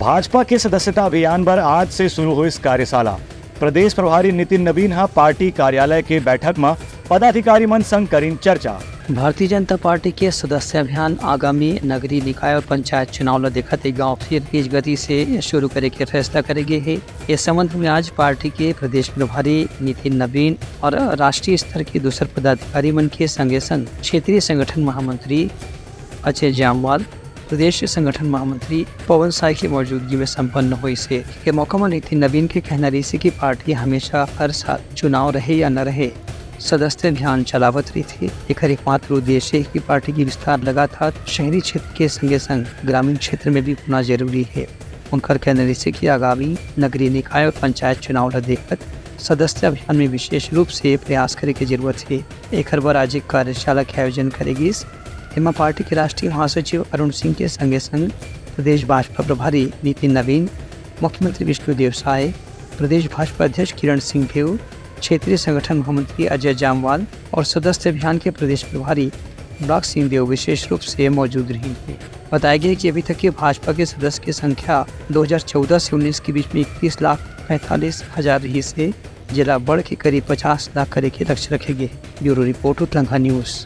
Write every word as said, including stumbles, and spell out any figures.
भाजपा के सदस्यता अभियान बर आज से शुरू होइस कार्यशाला। प्रदेश प्रभारी नितिन नवीन ह पार्टी कार्यालय के बैठक म पदाधिकारी मन संग करिन चर्चा। भारतीय जनता पार्टी के सदस्य अभियान आगामी नगरीय निकाय और पंचायत चुनाव ल देखत एक गांव फिर तेज गति से शुरू करे के फैसला करे गे हे। इस संबंध में आज पार्टी के प्रदेश प्रभारी नितिन नवीन और राष्ट्रीय स्तर के दूसर पदाधिकारी मन के संगे संग क्षेत्रीय संगठन महामंत्री अजय जामवाल, प्रदेश संगठन महामंत्री पवन साय के मौजूदगी में संपन्न होइस हे। ये मौका म नितिन नवीन के कहना रहिस हे कि पार्टी हमेशा हर साल चुनाव रहे या न रहे, सदस्य अभियान चलावत रहिथे। एकर एकमात्र उद्देश्य हे कि पार्टी के विस्तार लगातार शहरी क्षेत्र के संगे संग ग्रामीण क्षेत्र में भी होना जरूरी हे। उनकर कहना रहिस हे कि आगामी नगरीय निकाय और पंचायत चुनाव ल देखत सदस्य अभियान में विशेष रूप से प्रयास करे के जरूरत हे। एकर बर आज एक कार्यशाला के आयोजन करे गिस। एमा पार्टी के राष्ट्रीय महासचिव अरुण सिंह के संगे संग प्रदेश भाजपा प्रभारी नितिन नवीन, मुख्यमंत्री विष्णुदेव साय, प्रदेश भाजपा अध्यक्ष किरण सिंह देव, क्षेत्रीय संगठन महामंत्री अजय जामवाल और सदस्य अभियान के प्रदेश प्रभारी ब्लॉक सिंह देव विशेष रूप से मौजूद रहिन हे। बताया गया कि अभी तक के भाजपा के सदस्य की संख्या दो हज़ार चौदह से उन्नीस के बीच में इकतीस लाख पैंतालीस हजार रहिस हे, जेला बढ़ के करीब पचास लाख करे के लक्ष्य रखे गे। Bureau report, Utlangha news.